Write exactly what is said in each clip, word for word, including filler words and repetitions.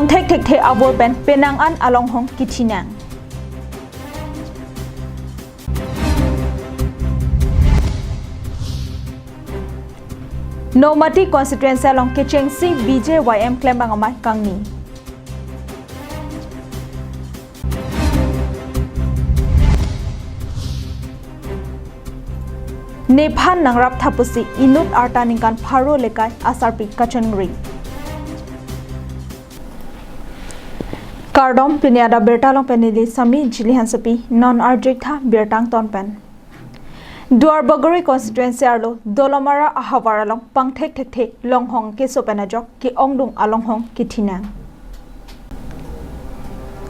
Thekthekthe abor pen penang an alonghong kithinang. Nomati constituency along kechengsi B J Y M klembang amei kangni. Nephan nangrap tha pusi inut arta ningkan pharo lekai asarpi kachongri. Kardom, pini adak birta along pen neli Sami Jili Hansepi, non arjik tha birta angton pen. Duarbagori constituency arlo Dolamara ahavar along pangthekthekthe longhong keso pen ajok ke-ongdung alonghong kithinang.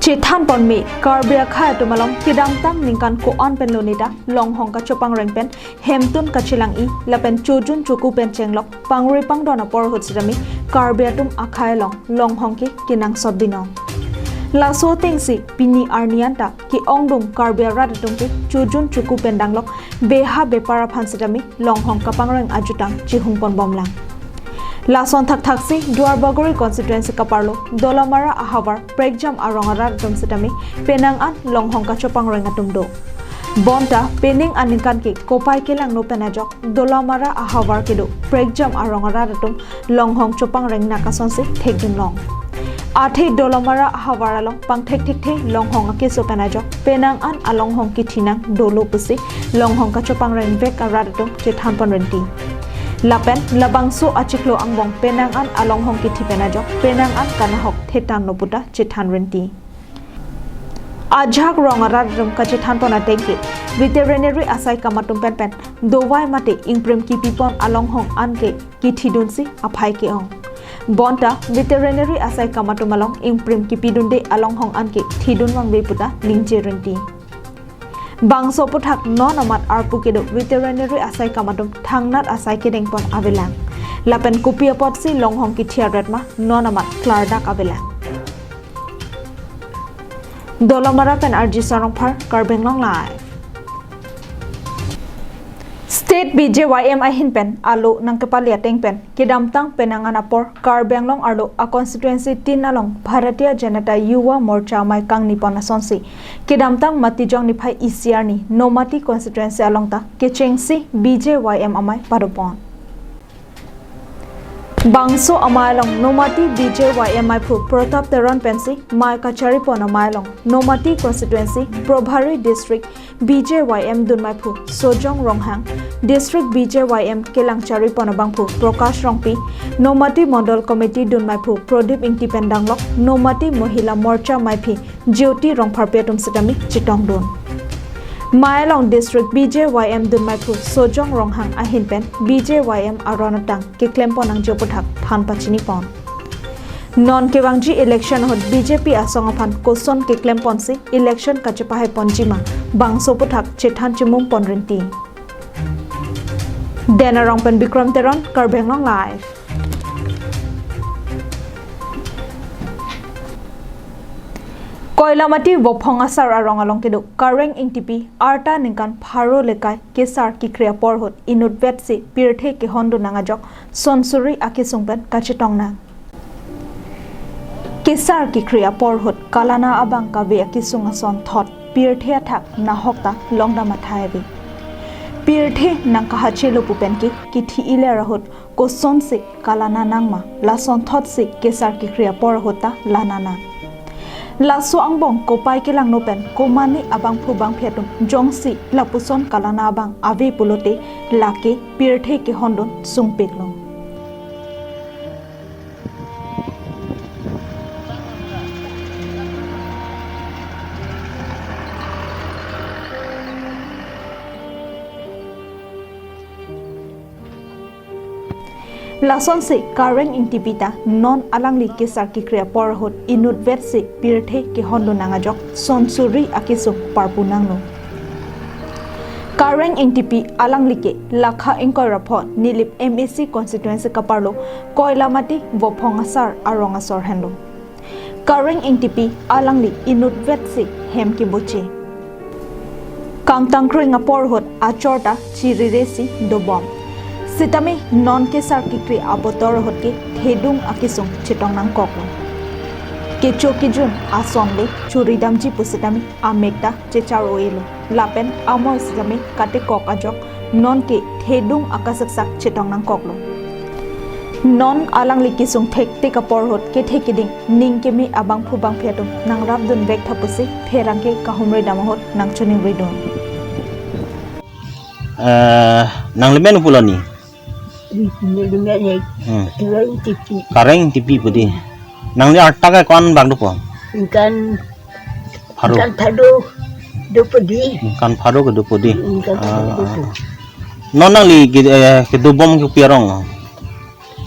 Chethan ponme, Karbi akhei atum along kedamtang ningkan ko-an pen loneta longhong kachopangreng pen hemtun kachelang-i lapen chojun choku pen chenglok pangri pangdon apor ahut sitame Karbi atum akhei along longhong ke kenangsot binong. Laso atengsi pini arni anta ke-ongdung Karbi arat atum ke chojun choku pen danglok beha bepar aphan sitame longhong kapangreng ajutang chihung ponbomlang. Lason thakthaksi Duarbagori constituency kaparlo Dolamara ahavar prekjam arong arat atum sitame penang an longhong kachopangreng atum do. Bonta pening aningkan ke kopai kelangno pen ajok Dolamara ahavar kedo prekjam arong arat atum longhong chopangreng nangkasonsi thekdunlong. Athe Dolamara ahavar along pangthekthekthe longhong akeso pen ajok penang an alonghong kithinang dolo pusi longhong kachopangreng vek arat atum chethan ponrinti. Lapen labangso achiklo angbong penang an alonghong kithi pen ajok penang an kanahok thetanlo puta chethan rinti. Ajahak rong arat atum kachethan pon ateng ke veterinary asai kam atum pen pen dovai mate ingprim kipipon alonghong an ke kithidunsi aphai ke-ong. Bonta veterinary asai kam atum along ingprim kipidunde alonghong an ke thidun vangve puta ningje rinti. Bangso aphuthak non amat arpu kedo veterinary asai kam atum thangnat asai kedeng pon avelang. Lapen kopi apotsi longhong kithi aret ma non amat klardak avelang. Dolamara pen R J Sarongphar, Karbi Anglong Live. State B J Y M ahin pen alo nangkepali ateng pen kedamtang penang an apor Karbi Anglong arlo a constituency tin along Bharatiya Janata Yuva Morcha amei kangni pon asonsi kedamtang Matijong niphai isi arni Nomati constituency along ta kechengsi B J Y M amei padopon. Bangso amei along Nomati B J Y M meiphu Pratap Teron pensi mei kachari pon amei along Nomati constituency Probhari district B J Y M dun meiphu Sojong Ronghang, district B J Y M kelang chari pon abangphu Prakash Rongpi, Nomati Mondol Committee dun meiphu Pradip Ingti pen danglok Nomati Mohila Morcha meiphi Jyoti Rongpharpi atum sitame chetongdun. Mei along district B J Y M dun meiphu Sojong Ronghang ahin pen B J Y M aron atang keklem pon nangji aphuthak than pachini pon. Non kevangji election ahut B J P asong aphan koson keklem ponsi election kachepahai ponji ma bangso aphuthak chethan chimum pon rinti. Den Arong pen Bikram Teron, Karbi Anglong Live. Koilamati Vophong Asar arong along kedo Kareng Ingtipi arta ningkan pharo lekai kesar kekri apor ahut inutvetsi pirthe kehondun nang ajok sonsuri akesung pen kachetong nang. Kesar kekri apor ahut kalana abang kave akesung asonthot pirthe athak nahok ta longdam athai ave. Pirthe nangkahachelo pu pen ke kithi iler ahut kosonsi kalana nangma, lasonthotsi kesar kekri apor ahut ta lana nang. Laso angbong kopai kelangno pen komane abangphu bangphi atum jongsi lapuson kalana abang ave pulote lake pirthe kehondun sungpiklo. Lasonsi Kareng Ingtipi ta non alangli kesar kekri apor ahut inutvetsi pirthe kehondun nang ajok sonsuri akesung parpu nanglo. Kareng Ingtipi alangli ke lakha ingkoi ra pho Nilip M A C constituency kaparlo Koilamati Vophong Asar arong asor henlo. Kareng Ingtipi alangli inutvetsi hem keboche. Kangtangkring apor ahut achor ta chiriresi dobom. Sitame non kesar kekri abotor ahut ke thedung akesung chetong nangkoklo. Kecho kejun ason le churi damji pusitame amek ta chechar-o-elo. Lapen amoi sitame katekok ajok nonke thedung akasaksak chetong nangkoklo. Non alangli kesung thektik apor ahut kethe keding ning keme abangphu bangphi atum nangrapdun vek tha pusi pherangke kahumri dam ahut nangchoningridun. Eh, nangli men pu la ni? Neli men he. Hmm. Kareng Tipi. Kareng Tipi pu di. Nangli arta ke ko-an bak dopo? Ningkan pharo. Ningkan pharo dopo di. Ningkan pharo ke dopo di. Ningkan pharo. Ah, dopo. Ah. Non nangli ke, eh, kedobom ke pi arong lo?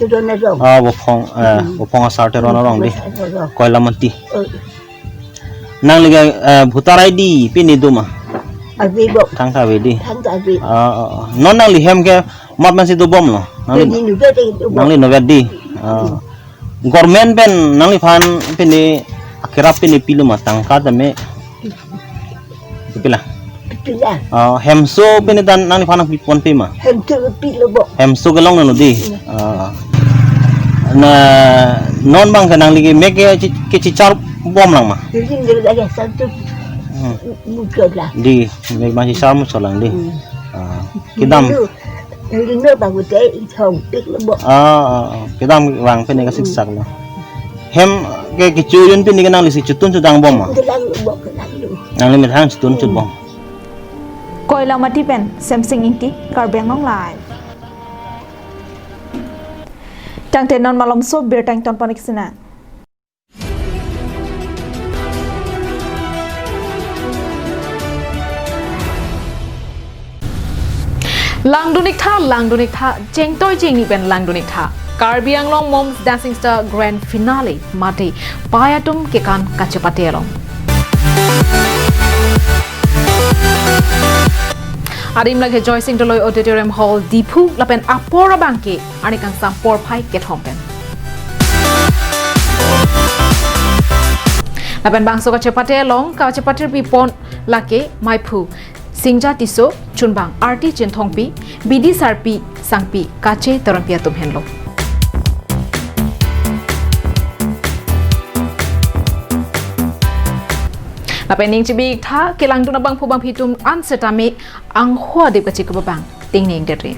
Teron arong. Ah, Bophong, eh, hmm. Bophong asar Teron arong di. Bophong asar arong. Koilamati. Oh. Nangli ke, eh, voter I D pine do ma? Ave bo. Thangta ave di. Thangta ave. Ah, ah, ah. Non nangli hem ke mat man si dobom lo? Nangli, neli novet di dobom. Nangli novet di. Ah. Hmm. Government pen nangliphan pine akerap pine pilo ma tangka tame? Pipila? Pipila. Ah, hemso pine dan nangliphan nangpipon pe ma? Hemso pilo bo. Hemso kelong nanglo di. Hmm. Ah. Na non bang ke nangli ke mek ke chi-, kechechar bom lang ma? Jadi neli lagi satu. Hmm. Muka lah. Di, mek bang chechar muchot lang di. Hmm. Ah. Kedam. Neli no, neli no bang utai ithong pik lo bo. Ah, ah, ah. Kedam bang pine kasiksak lo. Hem ke kecho kejun pine ke nangli si chotun chodang bom ma? Kelang lo bo, kelang lo. Nangli methang chotun chot bom. Koilamati pen Semsing Ingti, Karbi Anglong Live. Tangte non malomso birta ingtonpon-ik sinang. Langdun-ik tha, langdun-ik tha, jengtoi jengni pen langdun-ik tha. Karbi Anglong Mom's Dancing Star Grand Finale mate pei atum kekan kachepate along. Adim lake Joysing Doloi Auditorium Hall, Diphu, lapen apor abang ke arni kangsam porphai kethom pen. Lapen bangso kachepate along kachepatir pipon lake maiphu Singja Tisso, chunbang Arti Chinthongpi, bidi sarpi sangpi Kache Teronpi atum henlo. Lapen ning chibi-ik tha, kelangdun abangphu bangphi atum an setame angho adip kachekup abang ting ning dere.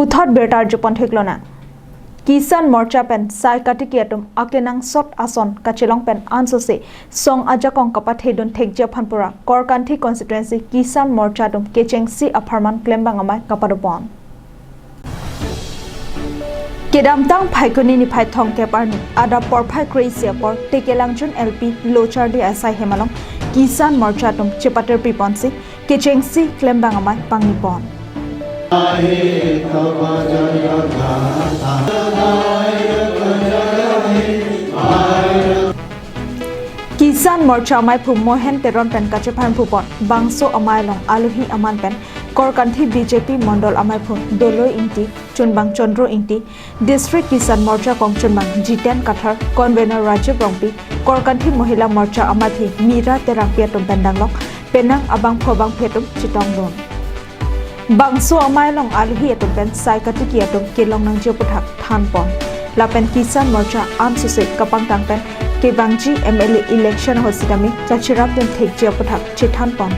Puthot birta arjupon theklonang. Kisan Morcha pen sai katiki atum akenangsot ason kachelong pen ansose song ajakong kapathedun thekji aphan pura Korkanthi Constituency Kisan Morcha atum kechengsi apharman klembang amei kapadopon. Kedamtang Phaikuni niphai thomkep arni adap porphai kre-isi apor Tekelangjun L P Locharli asai hem along Kisan Morcha atum chepatir piponsi kechengsi klembang amei pangnipon. Kisan Morcha ameiphu Mohen Teron pen kachephan phupon bangso amei along aluhi aman pen Korkanthi B J P Mondol ameiphu Doloi Ingti, chunbang Chandro Ingti, District Kisan Morcha kongchunbang Jiten Kathar, Convener Rajiv Rongpi, Korkanthi Mohila Morcha ameiphu Mira Terangpi atum pen danglok penang abangphu bangphi atum chetongdun. Bangso amei along aluhi atum pen sai katiki atum kelong nangji aputhak thanpon. Lapen Kisan Morcha ansose kapangtang pen kevangji M L A election ahut sitame kacherapdun thekji aputhak chethanpon.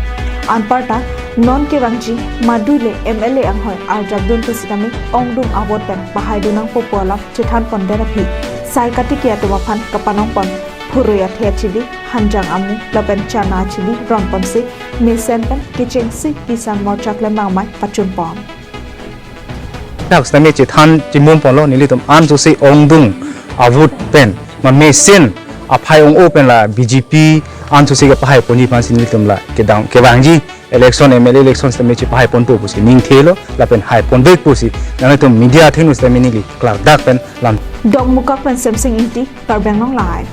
Anparta non kevangji madule M L A anghoi arjapdun pusitame ongdung avote pen pahaidun nangpo pu alam chethanpon det aphi sai katiki atum aphan kapanongpon phurui athe achili, hanjang amu lapen chana achili ronponsi mesen pen kechengsi Kisan Morcha klembang amei pachunpon. Dak sitame chethan chimum ponlo, nelitum ansose ongdung avote pen ma mesen aphai ong-o pen la B J P anso si kepahai ponji aphansi nelitum la kedam kevangji election, M L A election sitame chepahai ponpo pusi ningthelo lapen hai ponvek pusi nanglitum media athengno sitame neli klardak pen lam. Dokmoka pen Semsing Ingti, Karbi Anglong Live.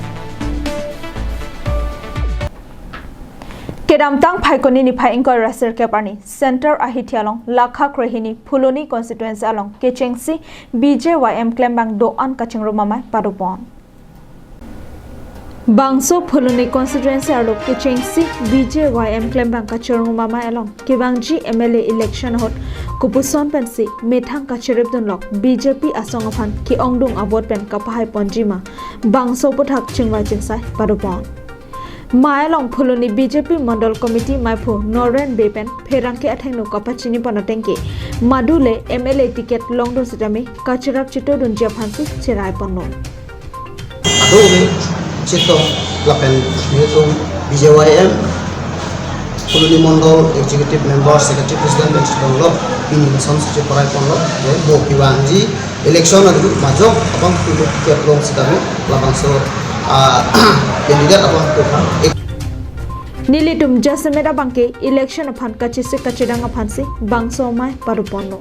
Kedamtang Phaikuni niphai ingkoi ra sirkep arni Center ahithi along lakha krehini Phuloni constituency along kechengsi B J Y M klembang do-an kachingrum amei padopon. Bangso Phuloni constituency arlo kechengsi B J Y M klembang kachingrum amei along kevangji M L A election ahut kopuson pensi methang kachiripdunlok B J P asong aphan ke-ongdung a-vote pen kapahai ponji ma bangso aphuthak chingvai chingsai padopon. Amei along Phuloni B J P Mondol Committee meiphu Noren Bey pen pherangke athengno kapachini pon atengke, madu le M L A ticket longdun sitame kachirap chitodunji aphansi cherai ponlo. Ado le chetong lapen nelitum B J Y M Phuloni Mondol Executive Member, Secretary, President pen chetonglo, pini lason si cherai ponlo, le bo kevangji election adu majok abang tu ticket long sitame labangso, ah, candidate abang tu phan. Nelitum jasemet abangke election aphan kachesik kachedang aphansi bangso amei padoponlo.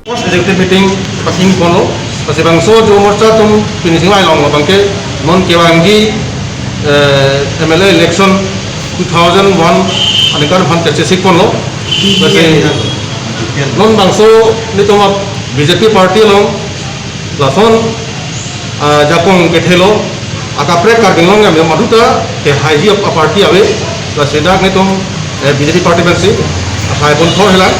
First executive meeting paking ponlo, pasi bangso Yuva Morcha atum pini chingvai long abangke non kevangji, eh, M L A election two thousand one aningkan aphan kachesik ponlo. Pasi non bangso nelitum B J P party along lason, ah, jakong kethelo, akaprek Karbi Anglong arat madu ta kehaiji a-party ave, lasi dak nelitum, eh, B J P party pensi hai ponthor helang.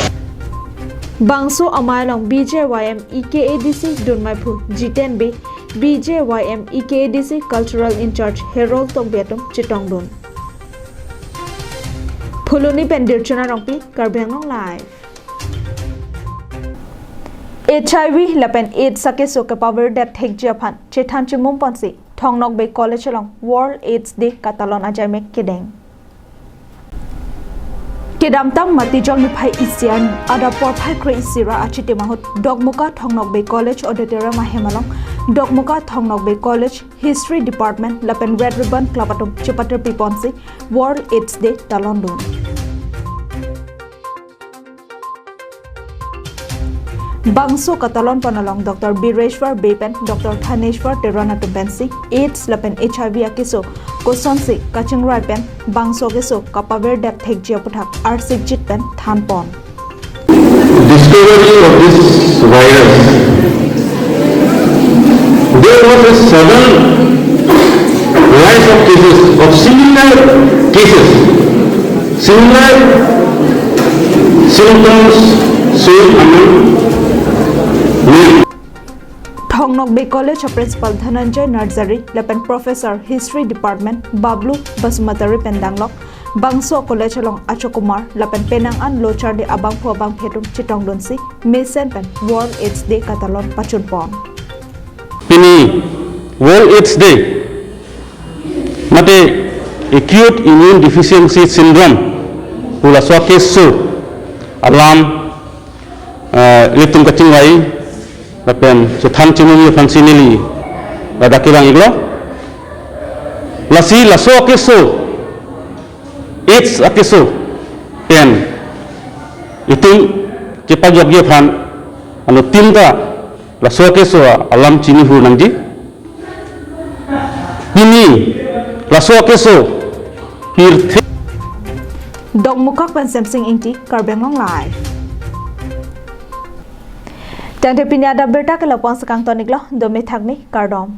Bangso amei along B J Y M E K A D C dun meiphu Jiten Bey, B J Y M E K A D C Cultural In-charge Harold Tokbi atum chetongdun. Phuloni pen Dirchona Rongpi, Karbi Anglong Live. H I V lapen AIDS akeso kepavirdet thekji aphan chethan chimum ponsi Thong Nokbe College along World AIDS Day katalon ajaimek kedeng. Kedamtang Matijong niphai isi arni adap porphai kre-isi ra achitim ahut Dokmoka Thong Nokbe College Auditorium ahem along Dokmoka Thong Nokbe College History Department lapen Red Ribbon Club atum chepatirpi ponsi World AIDS Day talondun. Bangso katalon pon along Doctor Bireshwar Bey pen Doctor Thaneshwar Teron atum pensi AIDS lapen H I V akeso kosonsi kachingrai pen bangso akeso kapavirdet thekji aphuthak arsikjit pen than pon. Discovery of this virus, there was a sudden rise of cases, of similar cases, similar symptoms shown among men. Thong Nokbe College a-Principal Dhananjay Narzary lapen Professor History Department Bablu Basumatary pen danglok bangso college along achokumar lapen penang an lo charli abangphu abangphi atum chetongdunsi mesen pen World AIDS Day katalon pachun pon. Pini World AIDS Day mate Acute Immune Deficiency Syndrome pu laso akeso alam, eh, ilitum kachingvai lapen chethan chimumji aphansi neli ladak kevang-iklo. Lasi laso akeso, AIDS akeso pen itum kepajokji aphan anuttin ta laso akeso alam chini hur nangji. Pini laso akeso pirthe. Dokmoka pen Semsing Ingti, Karbi Anglong Live. Tangte pini adap birta ke lapu-an si kangton-iklo, dome thakme, kardom.